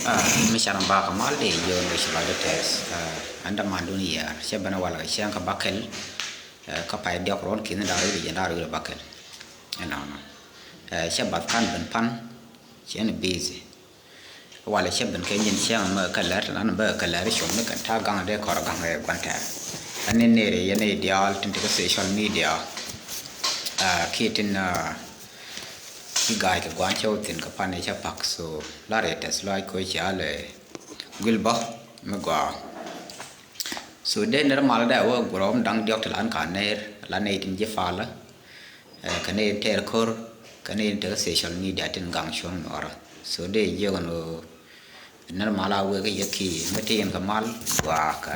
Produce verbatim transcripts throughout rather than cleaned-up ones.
Ah, mi can bakɛ mal di yio̱o̱n di ci lɔcdä tɛth. Ah, ɛn dämandun yiaar cɛ ben walɛ kɛ cäŋ kä bäkɛl. Eh, kä pay diɔk ruɔ̱n ki̱n da̱r wi̱cdɛ jiɛn da̱r wi̱cdɛ bäkɛl. Ɛnɔnɔ. Eh, cɛ bath kan ben pan cɛ ni busy. Walɛ cɛ ben kɛ nyin cäŋ mɛ kɛ lɛr lan bä kɛ lɛr cuɔ̱ŋ ni kɛn ta̱a̱ gaŋ dee kɔr gaŋ ɛ gua̱n tɛɛr. Ɛn ni neri yɛn i̱ diaal tin ti kä social media. Ah, kiɛ tin, ah, Ci ga̱a̱c kɛ gua̱a̱n cä wä thi̱n kɛ pan i̱ cä pak, so la rɛy tɛth lɔaac koc ci alɛ guil bä mi gɔaa. So dee nɛr mal dee wä gurɔm da̱ŋ diɔ̱k ti lan ka nɛr la nɛy tin ji̱ palä. Eh, kɛ nɛy tɛɛr ko̱r kɛ nɛy tin tekɛ social media tin gaŋ cuɔ̱ŋ nuɔrä. So dee jiök ɛn ɣöö nɛr mal a wek i̱ yɛ ki mi ti yɛn kɛ mal gɔaa kɛ.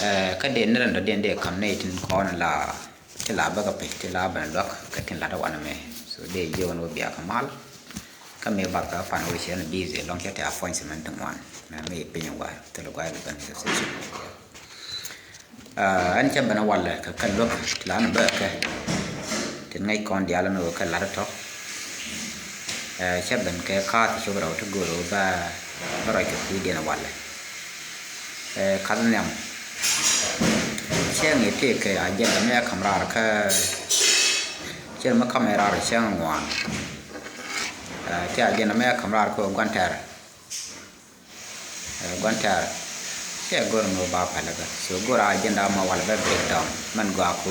Eh, kä dee ni rɛn dɔ̱diɛn dee ka̱m nɛy tin kɔn la ti la bäkɛ pec ti la ben luäk kɛ tin lat wanɛ mɛ. So dee jiök ni wä bia kɛ mal. Kä mëë bath kɛ pan wä cɛ ni busy lɔŋ cɛ ti appointment ti ŋuan. Mɛ mi piny wa thil guay bi ben kɛ station. Eh, ɛn cɛ ben walɛ kɛ kɛ luäk ti la ni bäkɛ. Tin ŋäc kɔn diaal ni wä kɛ lat tɔ. Eh, cä ben kɛ kaath cop rɛw ti go̱o̱r ɣöö bä, bä rɔc kɛ kui̱diɛn walɛ. Eh, kath nhiam. Cäŋ i̱ tëëkɛ agenda mi a ka̱m raar kä cɛn mi ka̱m raar cäŋ ŋuan. Eh, tëë agenda mi a ka̱m raar kä gua̱n tɛɛr. Eh, gua̱n tɛɛr. Cɛ go̱r mi ba pɛlɛ bä. So go̱r agenda ma wal bä breakdown. Mɛn gɔaa ko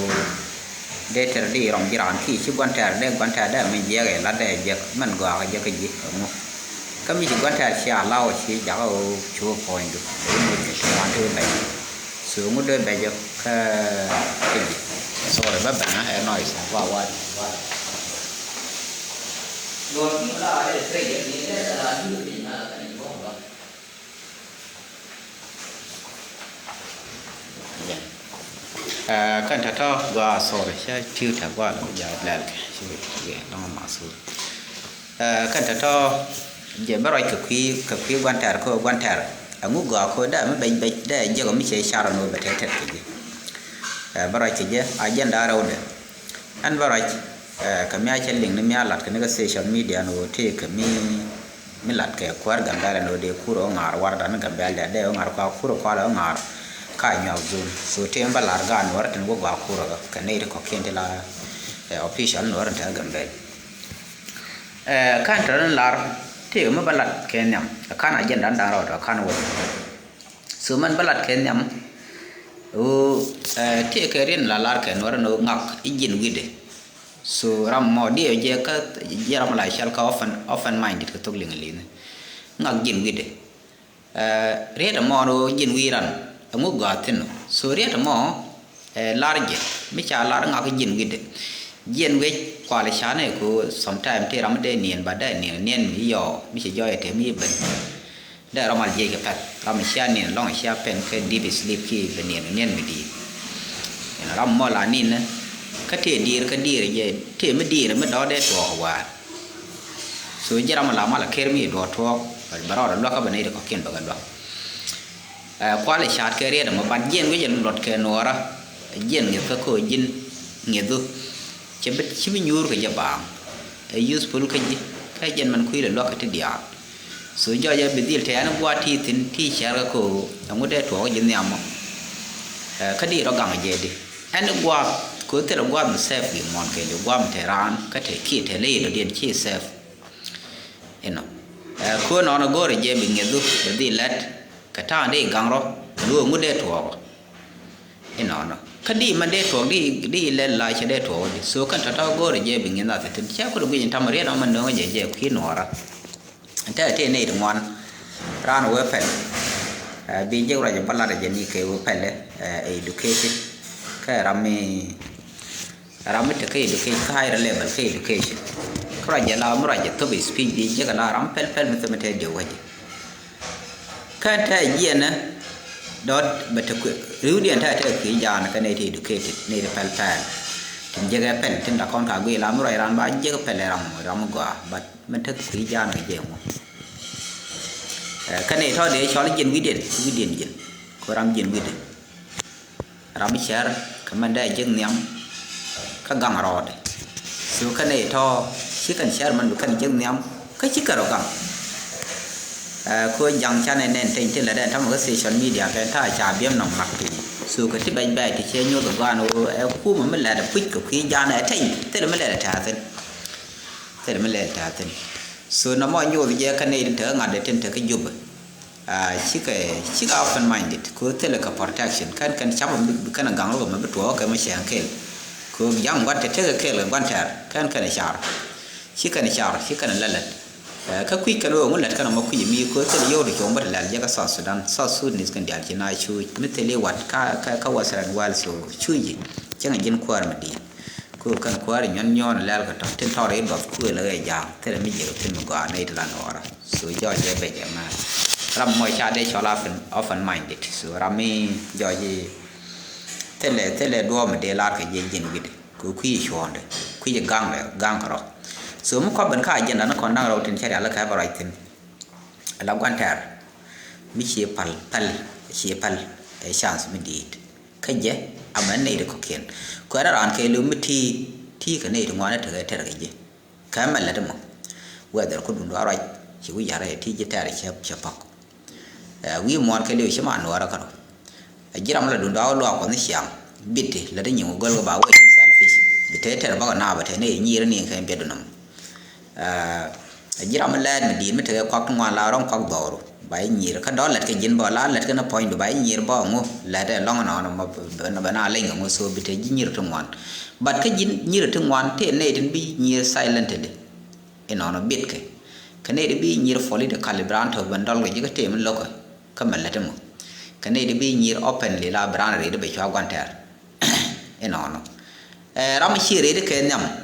dee tɛr di rɔm ji̱ raan ki ci gua̱n tɛɛr dee gua̱n tɛɛr dee mi jiɛk ɛ la dee jiɛk. Mɛn gɔaa kɛ jiɛk kä ji̱ ɛŋu. Kä mi ci gua̱n tɛɛr ci a law ci jakä ɣöö cu puɔ̱nydu. Ɛ mi ci raan ti bɛc. So ŋu dee bɛc kä kä ji̱. Sorry bä bɛn ɛ noise. Wa wa wa. Kɛn tɔ̱tɔ̱ gɔaa, sorry, cä tiw tɛ gɔaa lɛ ja lɛl kɛ ci wec kɛ lɔŋ ma sur. Kɛn tɔ̱tɔ̱ jɛ bä ruac kɛ kui̱, kɛ kui̱ gua̱n tɛr kä gua̱n tɛr. Ɛŋu gɔaa kä dee mi bɛc bɛc dee jiɛk mi cɛ car ɛn ɣöö bɛ tɛt tɛt kɛ jɛ. Bä ruac kɛ jɛ agenda rɛwdɛ. Ɛn bä ruac kɛ mi a cɛ liŋ ni mi a lat kɛ ni kä social media ni ɣöö tëëkɛ mi mi lat kɛ kuäär Gambɛl ɛn ɣöö dee kur ɣä ŋa̱a̱r warda ni Gambɛl dee, dee ɣä ŋa̱a̱r kua kur ɛ kual ɣä ŋa̱a̱r ka nyuak dhun. So tëë mi bä lar gaat nuɔ̱ɔ̱r tin wä gɔaa kur ɣä kɛ nɛy ti kɔ̱kiɛn ti la, eh, official nuɔ̱ɔ̱r tin te ɣä Gambɛl. Eh, ka̱n tɔ̱ ni lar tëë mi bä lat kɛ nhiam ɛ ka̱n agenda ni da̱ŋ rɛw tɔ̱ ka̱n wä. So mɛn bä lat kɛ nhiam ɣöö, eh, tëë kɛ riɛn la lar kɛ nuɔ̱ɔ̱r ɛn ɣöö ŋak i̱ ji̱n wi̱cdɛ. So ram mɔ diɛ jɛ kä jɛ ram la cɔal kä open, open minded kä thok liŋ liŋ. Ŋak ji̱n wi̱dɛ. Eh, riet mɔ ro ji̱n wi̱i̱ ran. Ɛŋu gɔaa thi̱n ɔ. So riet mɔ, eh, lar jɛ. Mi ca lar ŋak ji̱n wi̱dɛ. Jiɛn wec kual canɛ ko sometime ti ram dee niɛn ba dee niɛn niɛn mi yɔ. Mi cɛ jɔyɛ te mi ben. Dee rɔ mal jiɛc kɛ pɛl. Ram cia niɛn lɔŋ cia pɛn kɛ deep sleep ki bɛ niɛn niɛn mi di̱i̱t. Ɛn ram mɔ la ni̱n kä tëë di̱i̱r kä di̱i̱r jɛ tëë mi di̱i̱r mi dɔ̱ɔ̱k dee tuɔɔk waar. So ji̱ ram la mal a ker mi duɔ̱ɔ̱k tuɔɔk bɛ rɔɔd luäk kä bɛ nɛy ti kɔ̱kiɛn bɛ kɛ luäk. Ɛ kual i̱ ca̱a̱t kɛ riɛt ɛmɔ bat jiɛn wec ɛ luɔt kɛ nuɔɔrä. Jiɛn ŋi̱eth kä ko̱ ji̱n ŋi̱ethu. Cɛ bi ci bi nyuur kɛ jɛ baaŋ. Ɛ useful kä ji̱ kä jɛn mɛn kui̱ lɛ luäk kɛ ti diaal. So jɔc ɛ bi dhil tɛɛn gua̱a̱t ti thi̱n ti cɛɛr kɛ ko̱o̱k ɛŋu dee tuɔɔk ji̱ nhiam mɔ. Ɛ kä di rɔ gaŋ jɛ di ɛn gua̱a̱th ko̱o̱k thilɛ gua̱a̱th mi sɛf wi̱i̱ muɔ̱ɔ̱n kɛɛliw gua̱a̱th mi te raan kä te kiɛ te ley dɔ̱diɛn ci sɛf. Inɔ ɛ ko̱o̱k nɔnɔ go̱o̱rɛ jɛ bi ŋiɛthu bi dhil lɛt. Kɛ ta̱a̱ŋ dee gaŋ rɔ kɛ luɔ̱ɔ̱ŋ ŋut dee tuɔɔk. Inɔnɔ kä di mɛn dee tuɔɔk di di lɛl la cɛ dee tuɔɔk di so kɛn tɔ̱tɔ̱ go̱o̱rɛ jɛ bi ŋi̱n nath thi̱n cɛ kut guic in ta̱mɛ riet ɔmɛ nöŋä jɛ jɛ kui̱ nuɔɔrä. Tɛ tëë nɛy ti ŋuan raan wee pɛl. Ɛ bi jek ruac bä lat jɛ ni kɛ wee pɛl ɛ education kɛ ram mi Ram mi te kä education kä higher level kä education. Kä ruac jɛ la mi ruac jɛ thop speech bi jek la ram pɛl pɛl mi thop mi te diw wä jɛ. Kä te jiɛn ni dɔt bɛ te kuɛ riwdiɛn te te kuɛ jaan kä nɛy te educated nɛy te pɛl pɛl. Tin jek ɛ pɛl tin da kɔn ka guiy la mi ruac ran ba jek pɛl ɛ ram ram gɔaa but mi te kuɛ jaan kɛ jɛ ŋu. Ɛ kä nɛy tɔ dee cɔl jiɛn wi̱diɛn wi̱diɛn jiɛn. Ko ram jiɛn wi̱diɛn. Ram mi cär kɛ mɛn dee jek nhiam kä gaŋ rɔɔdɛ. So kɛn ɛ tɔ̱ ci kɛn cär mɛn bi kɛn jek nhiam kä ci kɛn rɔ gaŋ. Ɛ, ko jaŋ canɛ nɛn teny ti lɛ dɛn tamɛ kä social media kɛ ta ca biɛm nɔŋ mak piny. So kɛ ti bɛc bɛc ti cɛ nyoth gɔan ɣöö ɛ kumɛ mi lɛt ɛ puc kɛ kui̱ jan ɛ teny thilɛ mi lɛt ɛ tɛ̈thin. Thilɛ mi lɛt ɛ tɛ̈thin. So nɔmɔ nyoth jɛ kä nɛy tin te kä ŋa̱t ɛ tin te kä Jubɛ. Ɛ, cikɛ, cikɛ open minded ko thilɛ kɛ protection kɛn kɛn capɛ mi kɛn ɛ gaŋ rukɛ mɛ bi tuɔɔk kɛ mɛ cɛŋ kɛl. Ko jaŋ gua̱t te tekɛ kɛl kɛ gua̱n tɛr kɛn kɛn ɛ car. Ci kɛn car, ci kɛn lɛ lät. Ɛ, kä kui̱c kɛn ɣöö ŋu lät kɛn ɔmɔ kui̱c mi ko thil yio̱w ti cuɔ̱ŋ bä ti lɛl jɛ kä South Sudan. South Sudanese kɛn diaal ci na cuuc mi thil i̱ wat kä, kä, kä Western world so cuuc ji̱. Cäŋ ji̱n kuäär mi di̱i̱t. Ko kɛn kuäär nyuɔ̱n nyuɔ̱n lɛl kɛ tɔ̱ tin tɔr i̱ duɔth kuël ɣɛɛ ja̱a̱ŋ thilɛ mi ji̱ kɛ pin mi gɔaa nɛy ti la nuɔɔrä. So jɔɔc jɛ bɛc ɛmɛ. Ram mɔ ca dee cɔl open, open minded. So ram mi jɔɔc i̱ thilɛ, thilɛ duɔ̱ɔ̱p mi dee lar kɛ ji̱ ji̱n wi̱dɛ. Kɛ kui̱ cuɔ̱ɔ̱ŋdɛ, kui̱ gaŋdɛ, gaŋ kɛ rɔ. So mi kɔp ben kä agenda ni kɔn da̱ŋ rɛw tin cä rial kɛ bä ruac thi̱n. Ala gua̱n tɛr mi cie päl, päl, cie päl, ɛ chance mi di̱i̱t. Kä jɛ amɛ nɛy ti kɔ̱kiɛn. Kuɛɛrɛ raan kɛɛliw mi ti̱i̱, ti̱i̱ kɛ nɛy ti ŋuan ɛ tekɛ tɛr kɛ jɛ. Kɛ mɛ lät mɔ. Whether ku duŋdu a ruac ci wi̱c arɛ ti ji̱ tɛ̈r cɛ, cɛ pɔk. Ɛ, wi̱i̱ muɔ̱ɔ̱n kɛ li̱w ci man nuɔɔrä kärɔ. Ɛ ji̱ ram la duŋdu a luaak kuɔth ni ciaŋ. Bitti lät ni nyiŋ wä göl kɛ ba wee ti selfish. Bi te tɛr bakɔ naap ɛ te ni nyiir ni kɛ biɛt dunɔm. Ɛ, ɛ ji̱ ram mi lɛɛt mi di̱i̱t mi tekɛ kuak ti ŋuan la rɔ̱ŋ kuak dhɔru. Ba i̱ nyiir kä dɔ̱ lät kɛ ji̱n bä la lät kɛ ni puɔ̱nydu ba i̱ nyiir bä ŋu lɛt ɛ lɔ̱ŋ nɔnɔ mɔ bɛ na leny kɛ ŋu so bi te ji̱ nyiir ti ŋuan. But kä ji̱n nyiir ti ŋuan tëë nɛy tin bi nyiir silently. Inɔnɔ bitkɛ. Kä nɛy ti bi nyiir politically bi raan tɔ̱ ben dɔl kɛ ji̱ kä tëë mi lo̱kä kä mɛ lät imɔ. Kä nɛy ti bi nyiir openly la bi raan riet bi cua gua̱n tɛɛr. Inɔnɔ. Ɛ, ram mi ci riet kɛ nhiam.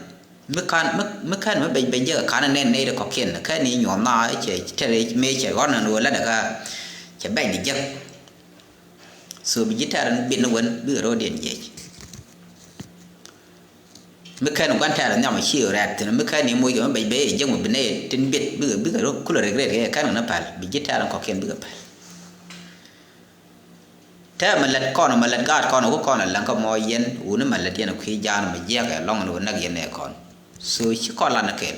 Mi kan, mi, mi kan mi bec bec jɛ kɛ kan nɛn nɛy ti kɔ̱kiɛn. Kɛn ni nyuɔth na cɛ tɛr mëë cɛ ɣɔn nɛn ɣöö latdɛ kä cɛ bec di jek. So bi ji̱ tɛr in bin ni wen bikɛ ro̱o̱diɛn jiɛc. Mi kɛn gua̱n tɛɛr nhiam ci rɛɛt thi̱n mi kɛn i̱ moc kɛ mi bec ben i̱ jiäk mi bi nɛy tin biet bikɛ, bikɛ rɔ kulɛ regret kɛ kɛn kɛ ni päl bi ji̱ tɛɛr in kɔ̱kiɛn bikɛ päl. Tɛɛr mi lät kɔn mi lät gaat kɔn ku kɔn ɛ läŋ kä mɔ yɛn wuni mi lät yɛn kui̱ jaan mi jiɛk ɛ lɔŋ ni wä näk yɛn ɛ kɔn. So ci kɔn lan ni kɛl.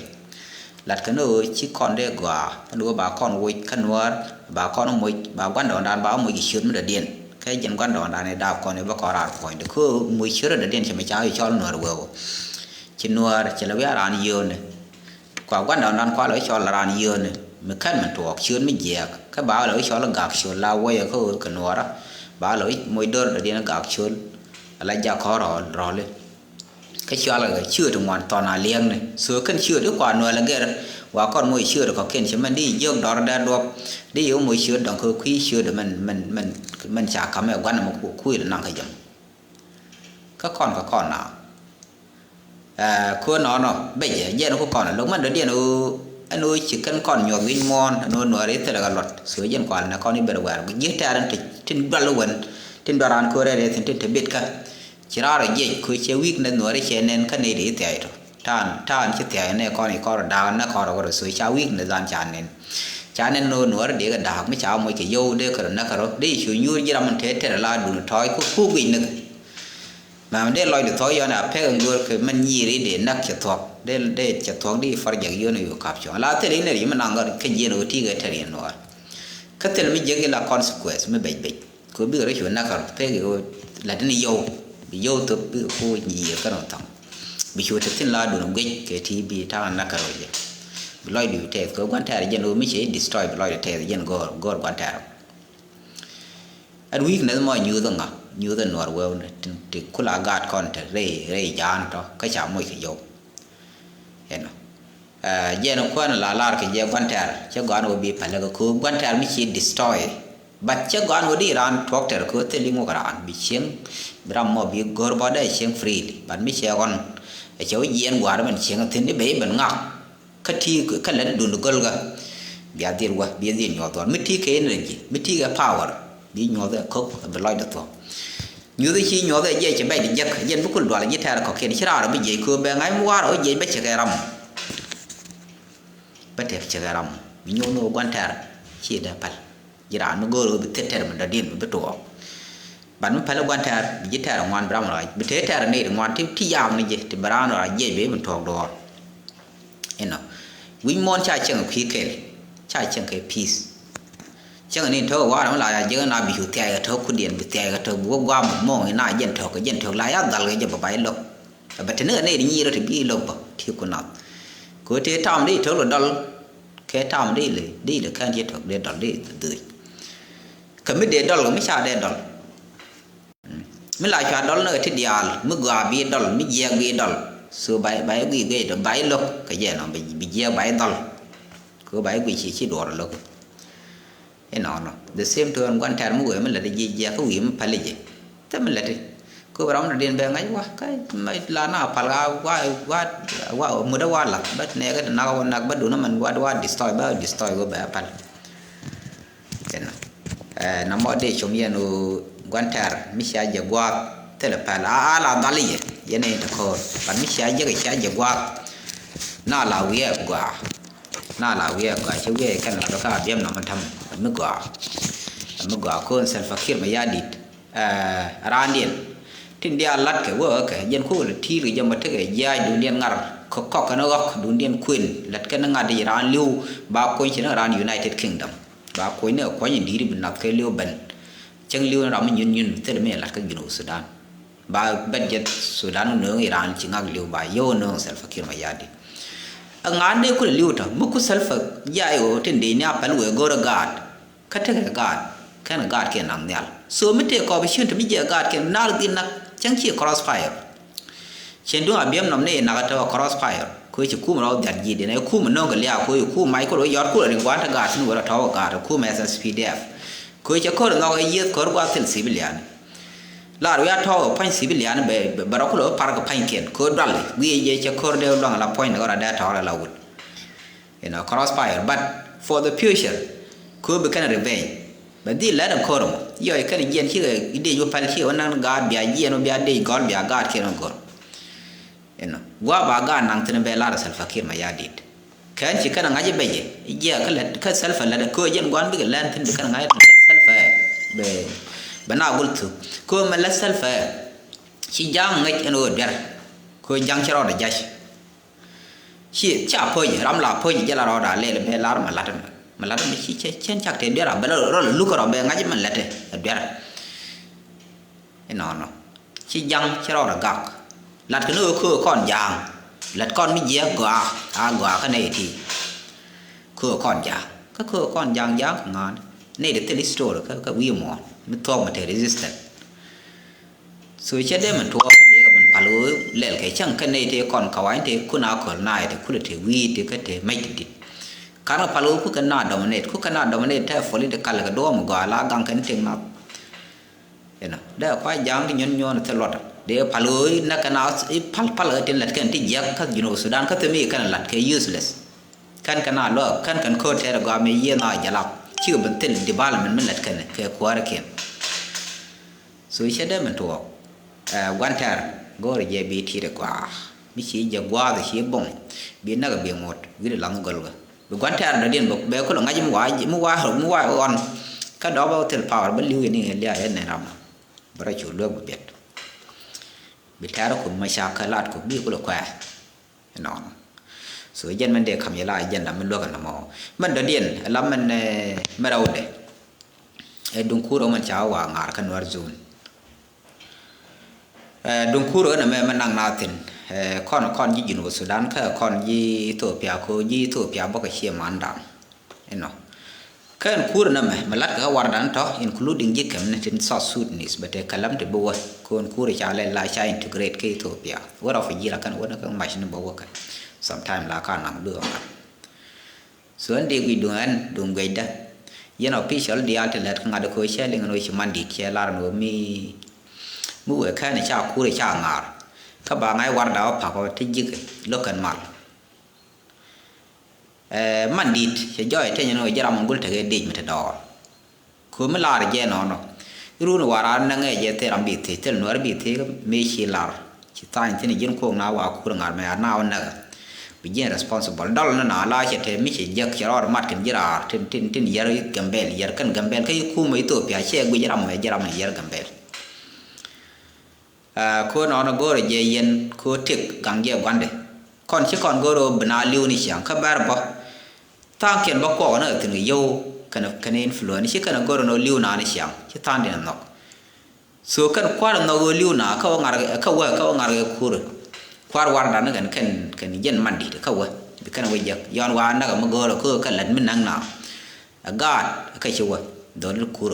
Lat kɛn ɣöö ci kɔn dee gɔaa ɛn ɣöö ba kɔn woc kä nuäär ba kɔn moc ba gua̱ndɔɔŋdan ba moc kɛ ciöt mi dɔ̱diɛn. Kɛ jɛn gua̱ndɔɔŋdan i̱ daap kɔn i̱ bä kɔn raar puɔ̱nydɛ kä moc ciöt dɔ̱diɛn cɛ mi ca i̱ cɔl nuäär wee wä. Ci nuäär cɛ lɛ wiaa raan yio̱o̱ni. Kua gua̱ndɔɔŋdan kua lɛ wi̱i̱ cɔl raan yio̱o̱ni mi kɛn mi tuɔɔk ciöt mi jiɛɛk kä ba lɛ wi̱i̱ cɔl gak ciöt la wecɛ kä ɣöö kɛ nuäärä. Ba lɛ wi̱i̱ moc dör dɔ̱diɛn gak ciöt. Ala jak kɔn rɔɔl rɔɔli. Kä cualkɛ kɛ ciööt ŋuan thɔn a liɛŋni. So kɛn ciööt i̱ kua nuɛl ɛ gɛr. Wa kɔn moc ciööt kɔ̱kiɛn cɛ mɛn di jiök dɔr dee duɔp. Di yio̱w moc ciööt dɔ̱ŋ kɛ kui̱ ciööt mɛn, mɛn, mɛn, mɛn ca kamɛ gua̱n mɛ kuil naŋ kɛ jɛm. Kä kɔn kɛ kɔn na. Ɛ, kuäär nɔnɔ becɛ jɛn ku kɔn lo̱k mɛn dɔ̱diɛn ɣöö ɛn ɣöö ci kɛn kɔn nyuɔth wi̱c muɔ̱ɔ̱n ɛn ɣöö nuɛɛr i̱ thilɛ kɛ luɔt. So jɛn kual nɛ kɔn i̱ ber wɛɛr ji̱ tɛɛr ɛn tin dual wen tin dual raan köör rɛɛr ɛn tin te bit kä. Ci raar ɔ jiɛc kö cɛ weakness nuɔɔri cɛ nɛn kä nɛy ti ci thia̱a̱c tɔ. Ta̱a̱n, ta̱a̱n ci thia̱a̱c nɛ kɔn i̱ kɔr da̱a̱k nɛ kɔr ɔ kɔr ɔ so ca weakness dan ca nɛn. Ca nɛn nɔ nuɔɔri dee kɛ da̱a̱k mi ca moc kɛ yio̱w dee kɛ rɔ näk kɛ rɔ dee cu nyuur ji̱ ram in te tɛr la dun tɔɔc kä kuk guic näk. Mɛm dee lɔcdɛ thuɔ̱k yɔn a pek in go̱o̱r kɛ mɛn nyiir i̱ dee näk cɛ thuɔ̱k dee, dee cɛ thuɔ̱k di i̱ far jɛk yio̱n i̱ yu kap cuɔ̱ŋ la thil i̱ nɛr yi mi naŋ kä jiɛn ɣöö ti̱i̱ kɛ tɛr yɛn nuɔɔr. Kä thil mi jiäk i̱ la consequence mi bec bec. Kɛ ɣöö bikɛ rɔ cu näk kärɔ pek i̱ ɣöö la̱t in yio̱w. Bi yio̱w thop bikɛ ku nyier kärɔ thaŋ. Bi cu te thi̱n la duun guic kɛ ti bi ta̱a̱ näk kärɔ jɛ. Bi lɔcdu tɛth kɛ gua̱n tɛɛr jɛn ɣöö mi cɛ i̱ destroy bi lɔcdu tɛth jɛn go̱o̱r, go̱o̱r gua̱n tɛɛr. Ɛn weakness mɔ nyuuth ŋa, nyuuth nuɔr wewni ti kula gaat kɔn te rɛy, rɛy jaan tɔ kä ca moc kɛ yio̱w. Ɛnɔ. Ɛ, jɛn kuäär la lar kɛ jɛ gua̱n tɛɛr cɛ gɔ̱a̱n wä bi pälɛ kɛ köök gua̱n tɛɛr mi ci destroy. But cɛ gɔ̱a̱n wä di raan tuɔ̱k tɛɛr köök thil iŋuk raan bi cieŋ. Bi ram mɔ bi go̱r bɔ dee cieŋ freely but mi cɛ ɣɔn. Ɛ cɛ wä jiɛn gua̱a̱r ben cieŋ thi̱n i̱ ben i̱ ben ŋak. Kä ti kä lät dun go̱l kä. Bia dhil wä bia dhil nyuɔth dhuɔr mi ti kɛ energy mi ti kɛ power. Bi nyuɔth ɛ köp bi lɔcdɛ thuɔ̱k. Nyuuth ci nyuɔth ɛ jiɛc cɛ bɛc di jek jɛn bi kul dual ji̱ tɛɛr kɔ̱kiɛn ci raar bi jiɛc kööp bɛ ŋa̱c mi waar ɔ jiɛc bä cɛ kɛ ram. Bä tɛp cɛ kɛ ram mi nyuuth ni wä gua̱n tɛɛr ci dee päl. Ji̱ raan mi go̱o̱r ɣöö bi thil tɛr mi dɔ̱diɛn mi bi tuɔɔk. Bat mi päl i̱ gua̱n tɛɛr bi ji̱ tɛɛr ŋuan bi ram rac bi tëë tɛɛr ni ri ŋuan ti, ti yaam ni jɛ ti bi raan rac jiɛc bi mi tuɔɔk duɔ̱ɔ̱r. Inɔ wi̱c muɔ̱ɔ̱n ca cieŋ kui̱ kɛl ca cieŋ kɛ peace. Cäŋ ni tɔ̱ warɛ mi la ya jek na bi cu thiac kɛ tɔ̱ kudiɛn bi thiac kɛ tɔ̱ bi wä guam mɔŋ ina jɛn tɔ̱ kɛ jɛn tɔ̱ la ya dhal kɛ jɛ bɛ bay lo̱k. Bɛ te ni kɛ nɛy di nyiir ti bi lo̱k bä ti ku nath. Kɛ te tam di tɔ̱ lɛ dɔl kɛ tam di lɛ di lɛ kɛn ti tɔ̱ dee dɔl di dhöc. Kɛ mi dee dɔl kɛ mi ca dee dɔl. Mi la cua dɔl ni kɛ ti diaal mi gɔaa bi dɔl mi jiɛɛk bi dɔl. So bay bay guic guic dɔl bay lo̱k kɛ jɛ nɔ bi jiɛɛk bay dhɔl. Kɛ bay guic ci ci duɔr lo̱k. Inɔnɔ the same to ɛn gua̱n tɛr mi wee mi lät jiɛc jiɛc kä wi̱i̱ mi päl jiɛc. Thil mi lät kɛ bi ram ni diɛn bɛ ŋa̱c wa kä la na pal wa wa wa mudä wa lath bä nɛɛkä ti nak wa nak bä dun amɛn wa wa destroy bä destroy wä bɛ päl. Inɔ na mɔ dee com yɛn wä gua̱n tɛr mi cia jɛ gua̱a̱th thilɛ päl a a la dhal yɛ yɛn in te ko̱o̱r but mi cia jɛ kɛ cia jɛ gua̱a̱th. Na la wiɛɛk gua̱a̱. Na la wiɛɛk gɔaa ci wiɛɛk kɛn la bä ka biɛm nɔmɔ täm mi gɔaa. Mi gɔaa ko̱n Salva Kiir Mayardit. Raandiɛn tin diaal latkɛ wä kɛ jɛn kol ti̱i̱l kɛ jɛ mɔ tekɛ jiaac duundiɛn ŋar kɛ kɔk kɛn ɣɔk duundiɛn kuën lät kɛn ŋa̱t i̱ raan li̱w ba kuɔny ci ni raan United Kingdom ba kuɔny ni kɛ kuɔny in di̱i̱t bi nath kɛ li̱w ben. Cäŋ li̱w ni ram mi nyun nyun thil mi lat kä Junub Sudan. Ba bɛt jɛ Sudan wä nööŋ iran ci ŋak li̱w ba yɛ wä nööŋ Salva Kiir Mayardit. Ɛ ŋa̱a̱n dee kulɛ li̱w tɔ mi ku Salva jay wä tin dee ni a päl wee go̱rä gaat. Kä tekɛ gaat kɛn gaat kiɛ naŋ nhial so mi tëë kɔɔp i̱ ci̱n tɔ mi jiɛ gaat kiɛ naal dhil nak cäŋ ci cross fire. Cien duŋ a biɛm nɔm ni inak a tɔk a cross fire. Kö ci kum rɔ dhiat ji̱ diɛn ɛ kum nöŋ kɛ liaak kö ci kum mac kö rɔ yɔt kö rɔ riŋ guan te gaat tin wä rɔ tɔk a gaat ɛ kum S S P D F. Kö ci kör nhɔk ɛ yieth kör guath thil civilian. Lar wi̱i̱ a tɔk ɛ pua̱ny civilian bɛ bɛ rɔ kö rɔ par kɛ pua̱nykiɛn kö dual wi̱i̱ jɛ cɛ kör dee luaŋ la pua̱ny ni kö rɔ dee tɔk rɔ la wut. You know, cross fire but for the future kö bi kɛn revenge. Bɛ dhil lɛt ɛn ko̱r ɛmɔ yɔc kɛn jiɛn cikɛ idiec wä päl cikɛ wä naŋ gaat bia jiɛn wä bia dec gɔl bia gaat kiɛn wä gɔl. You know, gua̱a̱ ba gaat naŋ thi̱n bɛ lar Salva Kiir Mayardit. Kɛn ci kɛn ŋa̱c bɛ jɛ jiɛ kä lɛt kä Salva lɛt kö jɛn gua̱a̱n bikɛ lɛn thi̱n bi kɛn ŋa̱c lɛt Salva bɛ bɛ na gul thuk kö mɛ lɛt Salva. Ci ja̱a̱ŋ ŋäc ɛn ɣöö duer kö ja̱a̱ŋ ci rɔɔdɛ ja̱c. Ci ca po̱c ram la po̱c jɛ la rɔɔda lɛl bɛ lar ma lat ma lat ma ci cɛ cɛn cak te duer a bɛ rɔ luk rɔ bɛ ŋa̱c ma lɛt a duer. Inɔnɔ ci ja̱ŋ ci rɔɔda gak lat kɛ ni ɣöö köö kɔn ja̱a̱ŋ lat kɔn mi jiɛ gɔaa a gɔaa kä nɛy ti. Köö kɔn ja̱a̱ŋ kä köö kɔn ja̱a̱ŋ ja̱a̱ŋ kɛ ŋa̱a̱n nɛy ti thil history kä wi̱i̱ muɔ̱ɔ̱n mi thuɔ̱k ma te resistant. So cɛ dee min tuɔɔk kä dee kɛ min pal ɣöö lɛl kɛ cäŋ kä nɛy tëë kɔn kawany tëë kun a köl naay tëë kulɛ tëë wi̱i̱ tëë kä tëë mec ti dit. Kan kɛ pal ɣöö kukɛ na dominate kukɛ na dominate tɛɛ political kɛ duɔ̱ɔ̱m gɔaa la gaŋ kɛn tëk nath. Inɔ dee kua ja̱a̱ŋ ti nyuɔ̱n nyuɔ̱n thil luɔt dee pal ɣöö i̱ näk kɛn a i̱ pal pal ɣä tin lät kɛn ti jiäk kä Junub Sudan kä thim i̱ kɛn lat kɛ useless. Kɛn kɛn a luäk kɛn kɛn kööt tɛɛr gɔaa mi yiëë na jalap cikɛ bin thil development mi lät kɛn kɛ kuäärä kiɛn. So cɛ dee min tuɔɔk ɛ gua̱n tɛr go̱o̱rɛ jɛ bi ti̱i̱t ɛ gua̱a̱ mi ci jɛ gua̱a̱th ci boŋ bi näk ɛ bi ŋot wi̱i̱dɛ laŋ gɔl gɛ bi gua̱n tɛr dɔ̱diɛn bä bɛ kulɛ ŋa̱c mi wa mi wa mi wa ɣɔn. Kä dɔɔk bä thil power bä li̱w yɛ ni ɣɛ lia̱a̱ yɛ nɛn ram bä rɔ cu luek bi biɛt bi tɛr kum ma ca kä laat kum bi kulɛ kuɛɛ. Inɔnɔ. So jɛn mɛn dee kam yɛ la agenda mi luäk ɛn ɛmɔ mɛn dɔ̱diɛn ɛ la mɛn mɛ rɛwdɛ. Ɛ duŋ kur ɔ mɛn ca wä wa ŋa̱r kä Nuɛr zone. Ɛ duŋ kur ɔ ɛn ɛmɛ mɛ naŋ na thin ɛ kɔn kɔn ji̱ Junub Sudan kä kɔn ji̱ Ethiopia ko ji̱ Ethiopia bä kɛ ciɛ mandan. Inɔ. Kɛn kur nɛmɛ mɛ latkɛ kä wardan tɔ including ji̱ kɛm ni tin South Sudanese bɛ te kɛlɛm ti bi wä. Kɔn kur ca lɛ la ca integrate kä Ethiopia wä refugee la kɛn wä ni kä mac ni bä wä kɛn. Sometime la ka naŋ bi wä kɛn. So ɛn dee guic duŋ ɛn duŋ guic dä. Yɛn official diaal ti lɛt kä ŋa̱t kɛ wä cɛ liŋ ni wä ci man dit cɛ lar ni wä mi mi wee kɛn ca kur ca ŋa̱r. Kä ba ŋa̱c warda wä pak wä ti ji̱k lo̱k kɛn mal. Ɛ man dit cɛ jɔɔc teny ni ɣöö ji̱ ram in gul tekɛ dec mi te dɔɔr. Köö mi lar jɛ nɔnɔ. Irun warar nɛŋɛ jɛ thil ram bi thiec thil nuɛr bi thiec mi ci lar. Ci thany thin ji̱n kuɔk na wa kur ŋar mɛ a na wä näk. Bi ji̱n responsible dɔl ni na la cɛ te mi cɛ jek cɛ rɔɔd mat kɛn ji̱ raar tin tin tin yɛr Gambɛl yɛr kɛn Gambɛl kä i̱ kumɛ Ethiopia cɛ guic ram mɛ ji̱ ram in yɛr Gambɛl. Aa, kɛ ɣöö nɔnɔ go̱o̱rɛ jɛ yɛn kɛ ɣöö tëk gaŋ jɛ gua̱ndɛ. Kɔn ci kɔn go̱o̱rɛ ɣöö bi na li̱w ni ciaŋ kä bɛr bä. Tha̱a̱ŋkiɛn bä kuɔk ni ɣä thi̱n kɛ yio̱w. kɛn kɛn influence, ci kɛn go̱r ni ɣöö li̱w naan ciaŋ, ci tha̱a̱ŋ diɛn nhɔk. So kɛn kua̱r nhɔk ɣöö li̱w naan kä wä ŋa̱r, kä wä kä wä ŋa̱r kɛ kur. Kua̱r wardan kɛn kɛn kɛn jɛn man di̱t kä wä, bi kɛn wä jek yɔn wa näk mi go̱o̱r kä kɛ lät mi näk na. Ɛ gaat kä ci wä dhɔl kur.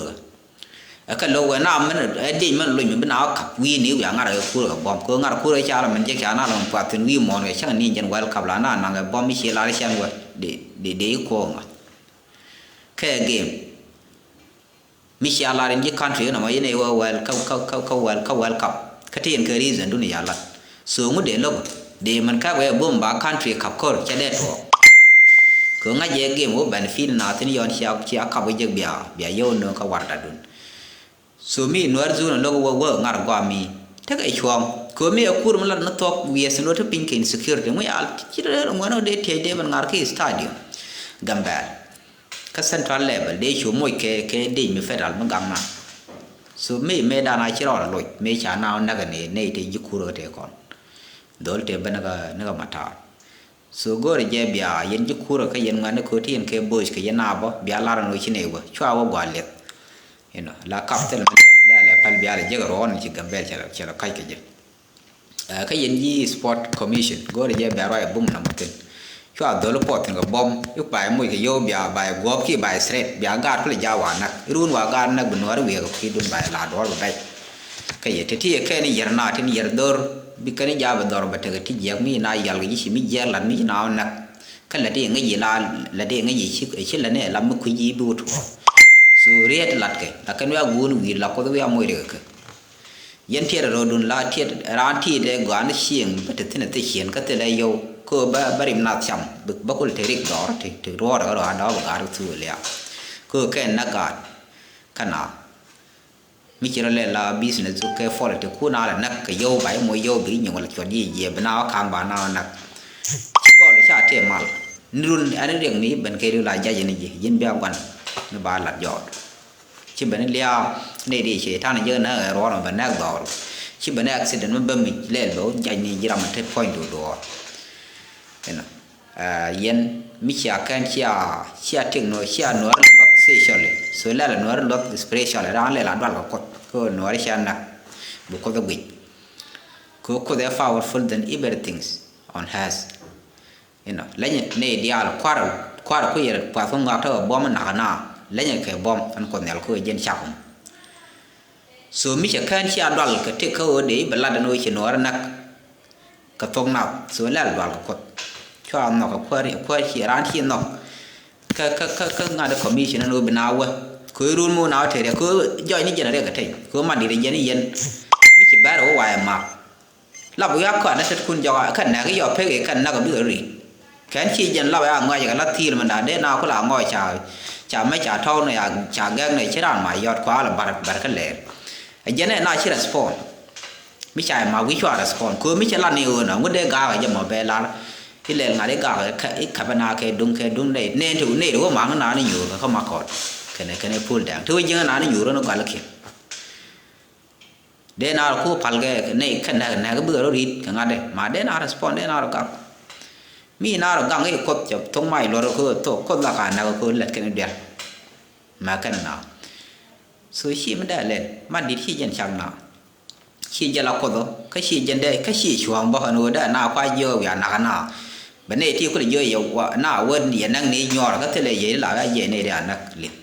Ɛ kɛ lo̱k wee na mɛn ɛ diec mɛn loc mi bi na wä kap wi̱i̱ ni wi̱i̱ a ŋa̱r kɛ kur kɛ buɔ̱m kɛ ŋa̱r kur kɛ ca la mɛn jek ca na lɔŋ puath thi̱n wi̱i̱ muɔ̱ɔ̱n kɛ cäŋ ni jɛn World Cup la na naŋ kɛ buɔ̱m mi ci lar cɛn wä. Dee dee dee i̱ kuɔɔŋ ɛ kɛ game. Mi cia lar in ji̱ country nɔmɔ in ɛ wä World kä kä kä kä World kä World Cup kä ti in kɛ reason dun ya lat. So ŋu dee lo̱k dee mɛn kap wee bum ba country kap kor cɛ dee tuɔɔk. Kɛ ŋa̱c jɛ game wä benefit na thin yɔn cia cia kap wä jek bia bia yɛw nööŋ kä warda dun. So mi Nuɛr zone lo̱k wä wä ŋa̱r gɔaa mi tekɛ cuɔ̱ɔ̱ŋ. Kɛ mi ɛ kur mi lat ni thuɔ̱k wiɛth ni wä te piny kɛ insecurity ŋui̱ al ci rɛr ŋuɛn wä dee tiɛc dee mɛn ŋa̱r ki stadium. Gambɛl kä central level dee cu moc kɛ kɛ dec mi federal mi gam na. So mëë mëë dan a ci rɔɔd a loc mëë ca na wä näk ni nɛy te ji̱ kur kä te kɔn. Dhol te ben ni kä ni kä matar. So go̱o̱rɛ jɛ bia yɛn ji̱ kur kä yɛn ŋuɛ̈tni ko̱ ti yɛn kɛ bo̱o̱c kɛ yɛn a bä bia lar ni wä ci nɛy wä cua wä gua liɛth. You know la kap thil mi lɛ lɛ pɛl bia lɛ jek ruɔ̱n ci Gambɛl cɛ lɛ cɛ lɛ kac kɛ jɛ. Ɛ kä yɛn ji̱ sport commission go̱o̱rɛ jɛ bia ruac a bum na mɔ thin. Cua dhol puɔth thi̱n kɛ buɔ̱m i̱ bay moc kɛ yio̱w bia bay guɔ̱ɔ̱p ki bay threat bia gaat kulɛ jaak wa näk i̱ run wa gaat näk bi nuɔ̱ɔ̱ri wiee kɛ kui̱dun bay la duɔ̱ɔ̱r bi bɛc. Kä yɛ te ti yɛ kɛn i̱ yɛr na tin yɛr dhor bi kɛn i̱ jaak bi dhɔr bɛ tekɛ ti jiɛk mi na yal kɛ ji̱ ci mi jiɛk lat mi ci na wä näk. Kä lät i̱ ŋäc yi la lät i̱ ŋäc yi ci ci lät ni ɛ lam mi kui̱ ji̱ bi wä tuɔɔk. So riet lat kɛ la kɛn wi̱i̱ a guun wi̱i̱ la kuoth wi̱i̱ a moc rikɛ kɛ. Yɛn tiɛt rɔɔdun la tiɛt raan tiit ɛ gɔaa ni cieŋ bä te thi̱n ɛ thiciɛn kä thilɛ yɔw kä bä bä rim nath cam bä kul te rik dhɔr te te ruɔɔr ɛ rɔɔdan dɔɔk bä gaat kä thuk ɛ liaak. Kä kɛn na gaat kä na mi ci rɔ lɛ la business kɛ politics ku na lɛ näk kɛ yɔw ba yɛ moc yɔw bi nyuŋ la cuɔt yi jiɛ bi na wä ka̱ŋ ba na wä näk. Ci gɔl ca tëë mal ni run ɛn riɛk mi ben kɛ ri la jac ni ji̱ ji̱n bia guan ni ba lat jɔɔt. Ci ben lia̱a̱ nɛy di cɛy-tan jek näk ɛ ruɔ̱ɔ̱n bɛ näk dhɔr. Ci ben accident mi bä mi lɛl bɛ wä jac ni ji̱ ram mi te puɔ̱ny duɔ̱ɔ̱r. You know, yɛn mi cia kɛn cia cia tik nuɔr cia nuɔr luɔth spiritually. So lɛl nuɔr luɔth spiritually ran lɛl a dual kɛ kuoth kɛ nuɔr cia näk. Bi kuoth ɛ guic kɛ kuoth ɛ powerful than everything on earth. You know, leny nɛy diaal kuar kuar ku yɛr puath ku ŋak tekɛ buɔm nak na leny kɛ buɔm ɛn kuoth nhial ku jɛn cak. So mi cɛ kɛn cia dual kɛ tik kä ɣöö dee i̱ bɛ lat ɛn ɣöö ci nuɔɔr näk kɛ thok nath. So lɛl dual kɛ kuoth cua nhɔk kɛ kuäär kuäär ci raan ci nhɔk. Kä kä kä kä ŋa̱t commission ɛn ɣöö bi na wä kɛ ɣöö run mi wä na wä te riɛk kɛ ɣöö jɔc ni jɛn riɛk kɛ teny kɛ ɣöö man dit ɛ jɛn i̱ yɛn mi ci bɛr ɛ wä waɛ mak. Lap wiak kɔn ni tet kun jɔk kɛn nɛk i̱ yɔ pek i̱ kɛn näk i̱ bikɛ ri̱t. Kɛn ci jɛn lap ya ŋɔc kɛ la thi̱i̱r mɛn da̱a̱ dee na ku la ŋɔc ca ca mɛ ca tɔw ni ca gɛk ni ci raan ma yɔt kua la bar bar kä lɛɛr. Ɛ jɛn ɛ na ci respond. Mi ca ma wi̱c cua respond kö mi cɛ lat ni ɣöö na ŋut dee gaak ɛ jɛ mɔ bɛ lar. I̱ lɛl ŋa̱t i̱ gaak i̱ kapɛ na kɛ duŋ kɛ duŋ nɛy nɛy ti wä maŋ na ni nyuur kɛ kä ma kɔt. Kɛnɛ kɛnɛ puɔl dɛŋ ti wä ji̱ŋ na ni nyuur ni gɔal kiɛn. Dee na rɔ ku pal kɛ nɛy kɛ nɛk nɛk bikɛ rɔ ri̱t kɛ ŋa̱t dɛ ma dee na respond dee na rɔ gak. Mi na rɔ gak i̱ kuoth cɛ thok mac luɔr kɛ thok kuoth la ka nɛk kɛ lɛt kɛn diɛl. Mɛ kɛn na so ci mi dee lɛl ma dit ci jɛn cak na. Ci jɛ la kuoth kä ci jɛn dee kä ci cuɔ̱ɔ̱ŋ bä kɛn ɣöö dee na kua jiök wiaa nak na. Bɛ nɛy ti kulɛ jiök yɛ na wä yɛ näk ni nyuɔɔr kä thilɛ yɛ la wiaa jiɛc nɛy dee a näk li̱th.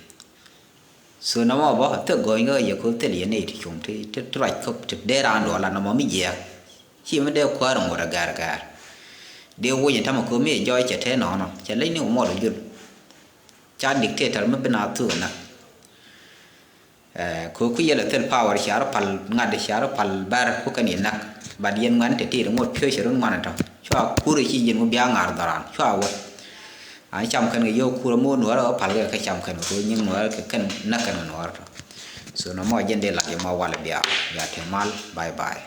So nɔmɔ bä thil gɔ̱ny kä yɛ ko̱ thil yɛ nɛy ti cum ti ti ruac köp ti dee raan duɔl la nɔmɔ mi jiɛɛk. Ci mi dee kuäär ŋot ɛ gɛr gɛr. Dee woc in tamɛ ko̱ mi ɛ jɔɔc cɛ te nɔnɔ cɛ lec ni wä muɔt wä jul. Ca dictator mi bi na thuk ɛ näk. Ɛ ko̱ ku yɛl ɛ thil power cia rɔ pal ŋa̱t cia rɔ pal bɛr ku kɛn yɛ näk. But yɛn ŋuan te tit ŋot piöc cɛ run ŋuan ɛ tɔ cua kur ɛ ci ji̱n ŋu bia ŋa̱r dhɔran cua wä. An cam kɛn kɛ yio̱w kur ɛ mo̱o̱n wärä ɛ pal kɛ kɛ cam kɛn kɛ ko̱ nyin wärä kɛ kɛn näk kɛn kɛ nuɔɔr tɔ. So nɔmɔ jɛn dee lat yɛ mɔ walɛ bia bia te mal. Bye bye.